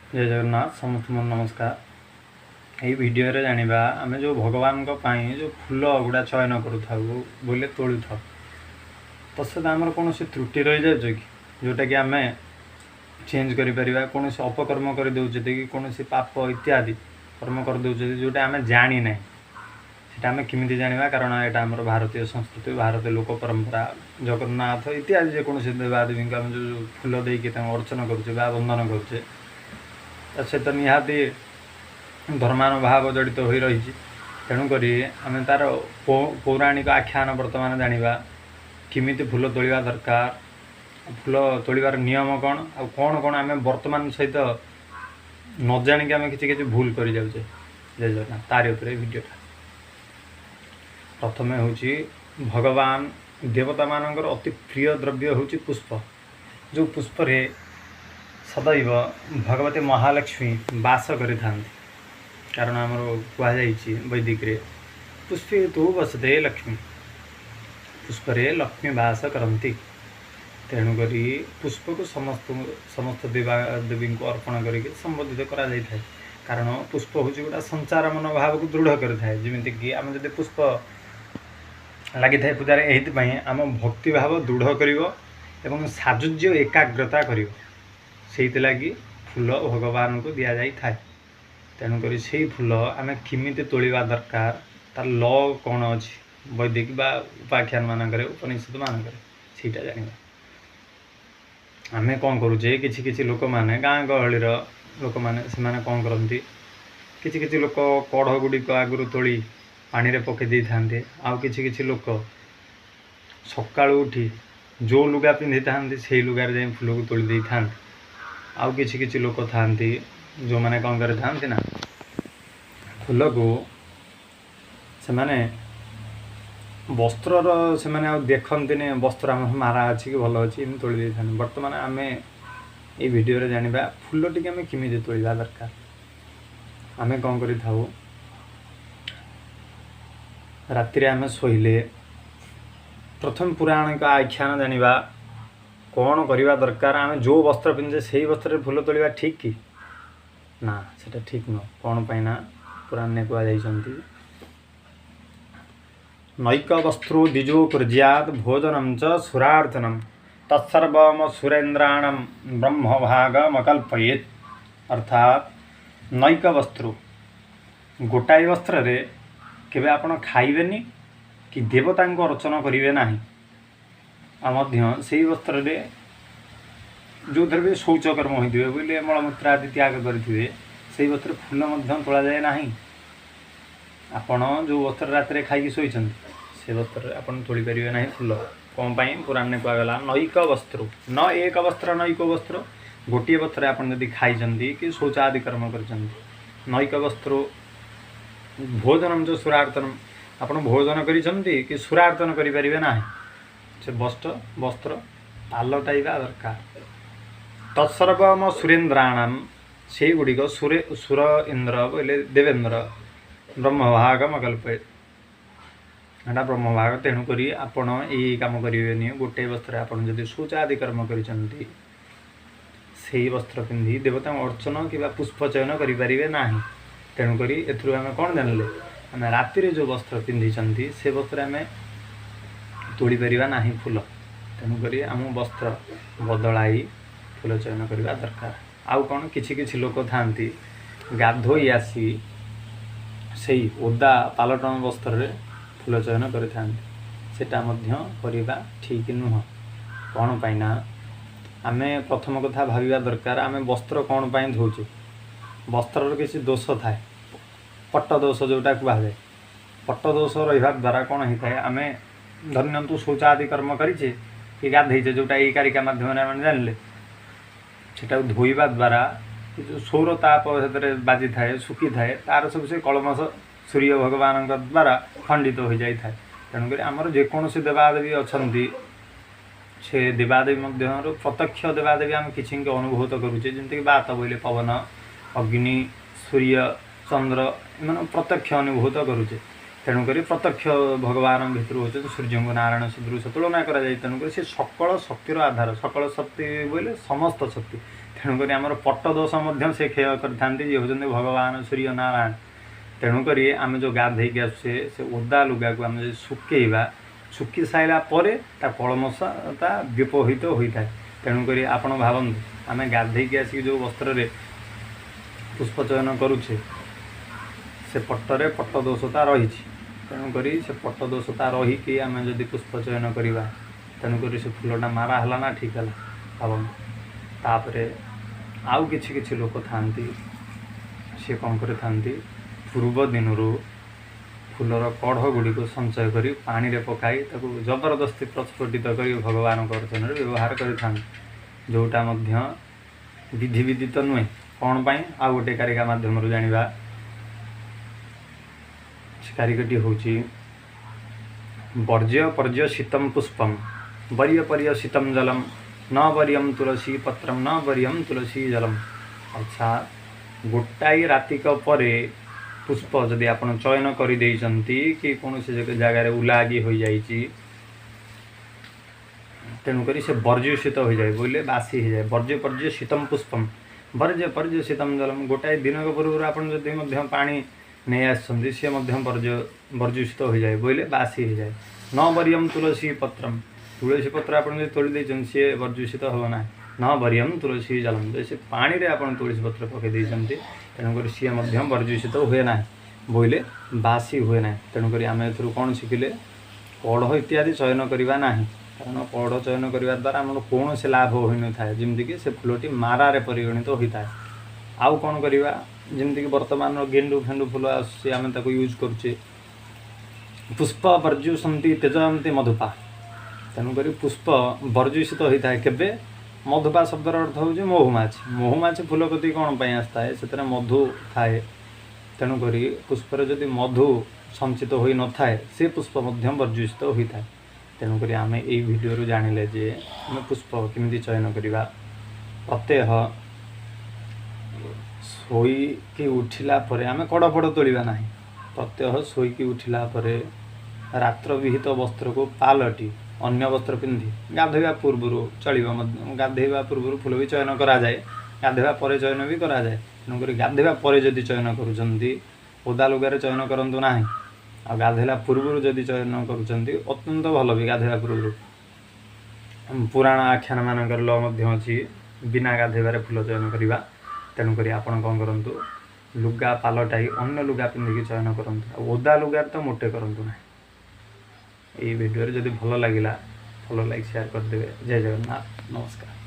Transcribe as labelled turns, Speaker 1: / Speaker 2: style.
Speaker 1: ଜୟ ଜଗନ୍ନାଥ, ସମସ୍ତଙ୍କୁ ନମସ୍କାର। ଏଇ ଭିଡ଼ିଓରେ ଜାଣିବା ଆମେ ଯେଉଁ ଭଗବାନଙ୍କ ପାଇଁ ଯେଉଁ ଫୁଲ ଗୁଡ଼ା ଚୟନ କରୁଥାଉ ବୋଇଲେ ତୋଳୁଥାଉ, ତ ସହିତ ଆମର କୌଣସି ତ୍ରୁଟି ରହିଯାଉଛି କି ଯେଉଁଟାକି ଆମେ ଚେଞ୍ଜ କରିପାରିବା? କୌଣସି ଅପକର୍ମ କରିଦେଉଛନ୍ତି କି, କୌଣସି ପାପ ଇତ୍ୟାଦି କର୍ମ କରିଦେଉଛନ୍ତି ଯେଉଁଟା ଆମେ ଜାଣିନାହିଁ, ସେଇଟା ଆମେ କେମିତି ଜାଣିବା? କାରଣ ଏଇଟା ଆମର ଭାରତୀୟ ସଂସ୍କୃତି, ଭାରତୀୟ ଲୋକ ପରମ୍ପରା। ଜଗନ୍ନାଥ ଇତ୍ୟାଦି ଯେକୌଣସି ଦେବାଦେବୀଙ୍କୁ ଆମେ ଯେଉଁ ଫୁଲ ଦେଇକି ତାଙ୍କୁ ଅର୍ଚ୍ଚନା କରୁଛେ ବା ବନ୍ଦନ କରୁଛେ, ତା ସହିତ ନିହାତି ଧର୍ମାନୁଭାବ ଜଡ଼ିତ ହୋଇ ରହିଛି। ତେଣୁକରି ଆମେ ତା'ର ପୌରାଣିକ ଆଖ୍ୟାନ ବର୍ତ୍ତମାନ ଜାଣିବା, କେମିତି ଫୁଲ ତୋଳିବା ଦରକାର, ଫୁଲ ତୋଳିବାର ନିୟମ କ'ଣ, ଆଉ କ'ଣ କ'ଣ ଆମେ ବର୍ତ୍ତମାନ ସହିତ ନ ଜାଣିକି ଆମେ କିଛି କିଛି ଭୁଲ କରିଯାଉଛେ। ଜୟ ଜଗନ୍ନାଥ। ତାରି ଉପରେ ଭିଡ଼ିଓଟା। ପ୍ରଥମେ ହେଉଛି ଭଗବାନ ଦେବତାମାନଙ୍କର ଅତି ପ୍ରିୟ ଦ୍ରବ୍ୟ ହେଉଛି ପୁଷ୍ପ, ଯେଉଁ ପୁଷ୍ପରେ ସଦୈବ ଭଗବତୀ ମହାଲକ୍ଷ୍ମୀ ବାସ କରିଥାନ୍ତି। କାରଣ ଆମର କୁହାଯାଇଛି ବୈଦିକରେ, ପୁଷ୍ପେ ତୁ ବସତେ ଲକ୍ଷ୍ମୀ, ପୁଷ୍ପରେ ଲକ୍ଷ୍ମୀ ବାସ କରନ୍ତି। ତେଣୁକରି ପୁଷ୍ପକୁ ସମସ୍ତ ଦେବା ଦେବୀଙ୍କୁ ଅର୍ପଣ କରିକି ସମ୍ବୋଧିତ କରାଯାଇଥାଏ। କାରଣ ପୁଷ୍ପ ହେଉଛି ଗୋଟେ ସଞ୍ଚାର ମନୋଭାବକୁ ଦୃଢ଼ କରିଥାଏ। ଯେମିତିକି ଆମେ ଯଦି ପୁଷ୍ପ ଲାଗିଥାଏ ପୂଜାରେ, ଏଇଥିପାଇଁ ଆମ ଭକ୍ତିଭାବ ଦୃଢ଼ କରିବ ଏବଂ ସାଯୁଜ୍ୟ ଏକାଗ୍ରତା କରିବ। ସେଇଥିଲାଗି ଫୁଲ ଭଗବାନଙ୍କୁ ଦିଆଯାଇଥାଏ। ତେଣୁକରି ସେଇ ଫୁଲ ଆମେ କେମିତି ତୋଳିବା ଦରକାର, ତାର ଲ କ'ଣ ଅଛି ବୈଦିକ ବା ଉପାଖ୍ୟାନ ମାନଙ୍କରେ, ଉପନିଷଦ ମାନଙ୍କରେ, ସେଇଟା ଜାଣିବା। ଆମେ କ'ଣ କରୁଛେ? କିଛି କିଛି ଲୋକମାନେ, ଗାଁ ଗହଳିର ଲୋକମାନେ, ସେମାନେ କ'ଣ କରନ୍ତି? କିଛି କିଛି ଲୋକ କଢ଼ ଗୁଡ଼ିକ ଆଗରୁ ତୋଳି ପାଣିରେ ପକାଇ ଦେଇଥାନ୍ତି। ଆଉ କିଛି କିଛି ଲୋକ ସକାଳୁ ଉଠି ଯେଉଁ ଲୁଗା ପିନ୍ଧିଥାନ୍ତି, ସେଇ ଲୁଗାରେ ଯାଇ ଫୁଲକୁ ତୋଳି ଦେଇଥାନ୍ତି। ଆଉ କିଛି କିଛି ଲୋକ ଥାଆନ୍ତି ଯେଉଁମାନେ କ'ଣ କରିଥାନ୍ତି ନା, ଫୁଲକୁ ସେମାନେ ବସ୍ତ୍ରର ସେମାନେ ଆଉ ଦେଖନ୍ତିନି, ବସ୍ତ୍ର ଆମର ମାରା ଅଛି କି ଭଲ ଅଛି, ଏମିତି ତୋଳି ଦେଇଥାନ୍ତି। ବର୍ତ୍ତମାନ ଆମେ ଏଇ ଭିଡ଼ିଓରେ ଜାଣିବା ଫୁଲ ଟିକେ ଆମେ କେମିତି ତୋଳିବା ଦରକାର। ଆମେ କ'ଣ କରିଥାଉ? ରାତିରେ ଆମେ ଶୋଇଲେ, ପ୍ରଥମେ ପୁରାଣିକ ଆଖ୍ୟାନ ଜାଣିବା କ'ଣ କରିବା ଦରକାର। ଆମେ ଯେଉଁ ବସ୍ତ୍ର ପିନ୍ଧୁଛେ, ସେଇ ବସ୍ତ୍ରରେ ଫୁଲ ତୋଳିବା ଠିକ୍ କି ନା? ସେଟା ଠିକ୍ ନୁହଁ। କ'ଣ ପାଇଁ ନା ପୁରାଣରେ କୁହାଯାଇଛନ୍ତି, ନୈକ ବସ୍ତ୍ରୁ ଦ୍ୱିଜୋ କୁର୍ଯ୍ୟାତ୍ ଭୋଜନಂ ଚ ସୁରାର୍ଚନಂ ତତ୍ସର୍ବମ ସୁରେନ୍ଦ୍ରାଣମ ବ୍ରହ୍ମଭାଗମକଳ୍ପୟେତ୍। ଅର୍ଥାତ୍ ନୈକ ବସ୍ତ୍ରୁ, ଗୋଟାଏ ବସ୍ତ୍ରରେ କେବେ ଆପଣ ଖାଇବେନି କି ଦେବତାଙ୍କୁ ଅର୍ଚ୍ଚନା କରିବେ ନାହିଁ। ଆଉ ମଧ୍ୟ ସେଇ ବସ୍ତ୍ରରେ ଯେଉଁଥିରେ ବି ଶୌଚ କର୍ମ ହୋଇଥିବେ ବୋଇଲେ ମଳମୂତ୍ର ଆଦି ତ୍ୟାଗ କରିଥିବେ, ସେଇ ବସ୍ତ୍ରରେ ଫୁଲ ମଧ୍ୟ ତୋଳାଯାଏ ନାହିଁ। ଆପଣ ଯେଉଁ ବସ୍ତ୍ର ରାତିରେ ଖାଇକି ଶୋଇଛନ୍ତି, ସେ ବସ୍ତ୍ରରେ ଆପଣ ତୋଳି ପାରିବେ ନାହିଁ ଫୁଲ। କ'ଣ ପାଇଁ? ପୁରାଣରେ କୁହାଗଲା ନୈକ ବସ୍ତ୍ର, ନ ଏକ ବସ୍ତ୍ର, ନୈକ ବସ୍ତ୍ର। ଗୋଟିଏ ବସ୍ତ୍ରରେ ଆପଣ ଯଦି ଖାଇଛନ୍ତି କି ଶୌଚ ଆଦି କର୍ମ କରିଛନ୍ତି, ନୈକ ବସ୍ତ୍ର ଭୋଜନ ଯେଉଁ ସୁରାର୍ତ୍ତନ, ଆପଣ ଭୋଜନ କରିଛନ୍ତି କି ସୁରାର୍ତ୍ତନ କରିପାରିବେ ନାହିଁ। ସେ ବସ୍ତ୍ର ପାଲଟାଇବା ଦରକାର। ତତ୍ସର୍ବମ ସୁରେନ୍ଦ୍ରାଣମ, ସେଇଗୁଡ଼ିକ ସୁର ଇନ୍ଦ୍ର ବୋଇଲେ ଦେବେନ୍ଦ୍ର, ବ୍ରହ୍ମଭାଗମକଳ୍ପୟେତ୍, ଏଇଟା ବ୍ରହ୍ମଭାଗ। ତେଣୁକରି ଆପଣ ଏଇ କାମ କରିବେନି। ଗୋଟିଏ ବସ୍ତ୍ରରେ ଆପଣ ଯଦି ଶୌଚ ଆଦି କର୍ମ କରିଛନ୍ତି, ସେଇ ବସ୍ତ୍ର ପିନ୍ଧି ଦେବତାଙ୍କ ଅର୍ଚ୍ଚନ କିମ୍ବା ପୁଷ୍ପ ଚୟନ କରିପାରିବେ ନାହିଁ। ତେଣୁକରି ଏଥିରୁ ଆମେ କ'ଣ ଜାଣିଲେ? ଆମେ ରାତିରେ ଯେଉଁ ବସ୍ତ୍ର ପିନ୍ଧିଛନ୍ତି, ସେ ବସ୍ତ୍ରରେ ଆମେ ତୋଳି ପାରିବା ନାହିଁ ଫୁଲ। ତେଣୁକରି ଆମ ବସ୍ତ୍ର ବଦଳାଇ ଫୁଲ ଚୟନ କରିବା ଦରକାର। ଆଉ କ'ଣ? କିଛି କିଛି ଲୋକ ଥାଆନ୍ତି, ଗାଧୋଇ ଆସି ସେଇ ଓଦା ପାଲଟଣ ବସ୍ତ୍ରରେ ଫୁଲ ଚୟନ କରିଥାନ୍ତି। ସେଟା ମଧ୍ୟ କରିବା ଠିକ୍ ନୁହଁ। କ'ଣ ପାଇଁ ନା ଆମେ ପ୍ରଥମ କଥା ଭାବିବା ଦରକାର, ଆମେ ବସ୍ତ୍ର କ'ଣ ପାଇଁ ଧୋଉଛେ? ବସ୍ତ୍ରର କିଛି ଦୋଷ ଥାଏ, ପଟ୍ଟ ଦୋଷ ଯେଉଁଟା କୁହାଯାଏ। ପଟ୍ଟ ଦୋଷ ରହିବା ଦ୍ୱାରା କ'ଣ ହେଇଥାଏ? ଆମେ ଧରି ନିଅନ୍ତୁ ଶୌଚ ଆଦି କର୍ମ କରିଛେ କି ଗାଧେଇଛେ, ଯେଉଁଟା ଏଇ କାରିକା ମାଧ୍ୟମରେ ଆମେ ଜାଣିଲେ, ସେଟାକୁ ଧୋଇବା ଦ୍ୱାରା ଯେଉଁ ସୌର ତାପ ସେଥିରେ ବାଜିଥାଏ, ଶୁଖିଥାଏ, ତାର ସବୁ ସେ କଳମସ ସୂର୍ଯ୍ୟ ଭଗବାନଙ୍କ ଦ୍ୱାରା ଖଣ୍ଡିତ ହୋଇଯାଇଥାଏ। ତେଣୁକରି ଆମର ଯେକୌଣସି ଦେବାଦେବୀ ଅଛନ୍ତି, ସେ ଦେବାଦେବୀ ମଧ୍ୟରୁ ପ୍ରତ୍ୟକ୍ଷ ଦେବାଦେବୀ ଆମେ କିଛିଙ୍କ ଅନୁଭୂତ କରୁଛେ, ଯେମିତିକି ବାତ ବୋଇଲେ ପବନ, ଅଗ୍ନି, ସୂର୍ଯ୍ୟ, ଚନ୍ଦ୍ର, ଏମାନଙ୍କୁ ପ୍ରତ୍ୟକ୍ଷ ଅନୁଭୂତ କରୁଛେ। ତେଣୁକରି ପ୍ରତ୍ୟକ୍ଷ ଭଗବାନ ଭିତରୁ ହେଉଛନ୍ତି ସୂର୍ଯ୍ୟଙ୍କୁ ନାରାୟଣ ସଦୃଶ ତୁଳନା କରାଯାଏ। ତେଣୁକରି ସେ ସକଳ ଶକ୍ତିର ଆଧାର। ସକଳ ଶକ୍ତି ବୋଇଲେ ସମସ୍ତ ଶକ୍ତି। ତେଣୁକରି ଆମର ପଟ୍ଟ ଦୋଷ ମଧ୍ୟ ସେ କ୍ଷୟ କରିଥାନ୍ତି, ଯିଏ ହେଉଛନ୍ତି ଭଗବାନ ସୂର୍ଯ୍ୟ ନାରାୟଣ। ତେଣୁକରି ଆମେ ଯେଉଁ ଗାଧେଇକି ଆସୁଛେ, ସେ ଓଦା ଲୁଗାକୁ ଆମେ ଯଦି ଶୁକେଇବା, ଶୁଖି ସାରିଲା ପରେ ତା କଳମସତା ବ୍ୟବହୃତ ହୋଇଥାଏ। ତେଣୁକରି ଆପଣ ଭାବନ୍ତୁ, ଆମେ ଗାଧେଇକି ଆସିକି ଯେଉଁ ବସ୍ତ୍ରରେ ପୁଷ୍ପ ଚୟନ କରୁଛେ, ସେ ପଟ୍ଟରେ ପଟ୍ଟ ଦୋଷତା ରହିଛି। ତେଣୁକରି ସେ ପଟ୍ଟ ଦୋଷତା ରହିକି ଆମେ ଯଦି ପୁଷ୍ପ ଚୟନ କରିବା, ତେଣୁକରି ସେ ଫୁଲଟା ମାରା ହେଲା ନା ଠିକ୍ ହେଲା, ଭାବନ୍ତୁ। ତାପରେ ଆଉ କିଛି କିଛି ଲୋକ ଥାଆନ୍ତି, ସିଏ କ'ଣ କରିଥାନ୍ତି? ପୂର୍ବ ଦିନରୁ ଫୁଲର କଢ଼ ଗୁଡ଼ିକୁ ସଞ୍ଚୟ କରି ପାଣିରେ ପକାଇ ତାକୁ ଜବରଦସ୍ତି ପ୍ରସ୍ଫୁଟିତ କରି ଭଗବାନଙ୍କ ଅର୍ଚନରେ ବ୍ୟବହାର କରିଥାନ୍ତି, ଯେଉଁଟା ମଧ୍ୟ ବିଧିବିଧିତ ନୁହେଁ। କ'ଣ ପାଇଁ? ଆଉ ଗୋଟେ କାରିକା ମାଧ୍ୟମରୁ ଜାଣିବା। ସେ କାରିକାଟି ହେଉଛି ବର୍ଜ୍ୟ ପର୍ଯ୍ୟ ଶୀତମ ପୁଷ୍ପମ ବର୍ୟ ପର୍ୟ ଶୀତମ ଜଲମ ନ ବର୍ୟମ ତୁଳସୀ ପତ୍ରମ ନ ବର୍ୟମ ତୁଳସୀ ଜଲମ। ଅର୍ଥାତ୍ ଗୋଟାଏ ରାତିକ ପରେ ପୁଷ୍ପ ଯଦି ଆପଣ ଚୟନ କରିଦେଇଛନ୍ତି କି କୌଣସି ଜାଗାରେ ଉଲାଗି ହୋଇଯାଇଛି, ତେଣୁକରି ସେ ବର୍ଜ୍ୟସିତ ହୋଇଯାଏ, ବୋଇଲେ ବାସି ହେଇଯାଏ। ବର୍ଜ୍ୟ ପର୍ଯ୍ୟ ଶୀତମ ପୁଷ୍ପମ ବର୍ଜ୍ୟ ପର୍ଯ୍ୟ ଶୀତମ ଜଲମ। ଗୋଟାଏ ଦିନକ ପୂର୍ବରୁ ଆପଣ ଯଦି ମଧ୍ୟ ପାଣି ନେଇ ଆସିଛନ୍ତି, ସିଏ ମଧ୍ୟ ବର୍ଜ୍ୟସିତ ହୋଇଯାଏ, ବୋଇଲେ ବାସି ହେଇଯାଏ। ନ ବର୍ୟମ ତୁଳସୀ ପତ୍ରମ, ତୁଳସୀ ପତ୍ର ଆପଣ ଯଦି ତୋଳି ଦେଇଛନ୍ତି, ସିଏ ବର୍ଜ୍ୟସିତ ହେବ ନାହିଁ। ନ ବର୍ୟମ ତୁଳସୀ ଜଲମ, ଯଦି ସେ ପାଣିରେ ଆପଣ ତୁଳସୀ ପତ୍ର ପକାଇ ଦେଇଛନ୍ତି, ତେଣୁକରି ସିଏ ମଧ୍ୟ ବର୍ଜ୍ୟସିତ ହୁଏ ନାହିଁ, ବୋଇଲେ ବାସି ହୁଏ ନାହିଁ। ତେଣୁକରି ଆମେ ଏଥିରୁ କ'ଣ ଶିଖିଲେ? କଢ଼ ଇତ୍ୟାଦି ଚୟନ କରିବା ନାହିଁ, କାରଣ କଢ଼ ଚୟନ କରିବା ଦ୍ୱାରା ଆମର କୌଣସି ଲାଭ ହୋଇନଥାଏ, ଯେମିତିକି ସେ ଫୁଲଟି ମାରାରେ ପରିଗଣିତ ହୋଇଥାଏ। ଆଉ କ'ଣ କରିବା? ଯେମିତିକି ବର୍ତ୍ତମାନର ଗେଣ୍ଡୁ ଫେଣ୍ଡୁ ଫୁଲ ଆସୁଛି, ଆମେ ତାକୁ ୟୁଜ୍ କରୁଛେ। ପୁଷ୍ପ ବର୍ଜ୍ୟୁସନ୍ତି ତେଜୟନ୍ତି ମଧୁପା। ତେଣୁକରି ପୁଷ୍ପ ବର୍ଜ୍ୟୁଷିତ ହୋଇଥାଏ କେବେ? ମଧୁପା ଶବ୍ଦର ଅର୍ଥ ହେଉଛି ମହୁମାଛି। ମହୁମାଛି ଫୁଲ କତି କ'ଣ ପାଇଁ ଆସିଥାଏ? ସେଥିରେ ମଧୁ ଥାଏ। ତେଣୁକରି ପୁଷ୍ପରେ ଯଦି ମଧୁ ସଞ୍ଚିତ ହୋଇନଥାଏ, ସେ ପୁଷ୍ପ ମଧ୍ୟ ବର୍ଜ୍ୟୁଷିତ ହୋଇଥାଏ। ତେଣୁକରି ଆମେ ଏଇ ଭିଡ଼ିଓରୁ ଜାଣିଲେ ଯେ ଆମେ ପୁଷ୍ପ କେମିତି ଚୟନ କରିବା। ପ୍ରତ୍ୟହ ଶୋଇକି ଉଠିଲା ପରେ ଆମେ କଡ଼ ଫଡ଼ ତୋଳିବା ନାହିଁ। ପ୍ରତ୍ୟହ ଶୋଇକି ଉଠିଲା ପରେ ରାତ୍ର ବିହିତ ବସ୍ତ୍ରକୁ ପାଲଟି ଅନ୍ୟ ବସ୍ତ୍ର ପିନ୍ଧି ଗାଧୋଇବା ପୂର୍ବରୁ ଚଳିବ ମଧ୍ୟ। ଗାଧୋଇବା ପୂର୍ବରୁ ଫୁଲ ବି ଚୟନ କରାଯାଏ, ଗାଧୋଇବା ପରେ ଚୟନ ବି କରାଯାଏ। ତେଣୁକରି ଗାଧୋଇବା ପରେ ଯଦି ଚୟନ କରୁଛନ୍ତି, ଓଦା ଲୁଗାରେ ଚୟନ କରନ୍ତୁ ନାହିଁ। ଆଉ ଗାଧୋଇଲା ପୂର୍ବରୁ ଯଦି ଚୟନ କରୁଛନ୍ତି, ଅତ୍ୟନ୍ତ ଭଲ ବି। ଗାଧୋଇବା ପୂର୍ବରୁ ପୁରାଣ ଆଖ୍ୟାନ ମାନଙ୍କର ଲ ମଧ୍ୟ ଅଛି ବିନା ଗାଧୋଇବାରେ ଫୁଲ ଚୟନ କରିବା। ତେଣୁକରି ଆପଣ କ'ଣ କରନ୍ତୁ? ଲୁଗା ପାଲଟାଇ ଅନ୍ୟ ଲୁଗା ପିନ୍ଧିକି ଚୟନ କରନ୍ତୁ, ଆଉ ଓଦା ଲୁଗାରେ ତ ମୋଟେ କରନ୍ତୁ ନାହିଁ। ଏଇ ଭିଡ଼ିଓରେ ଯଦି ଭଲ ଲାଗିଲା, ଫଲୋ, ଲାଇକ୍, ସେୟାର କରିଦେବେ। ଜୟ ଜଗନ୍ନାଥ, ନମସ୍କାର।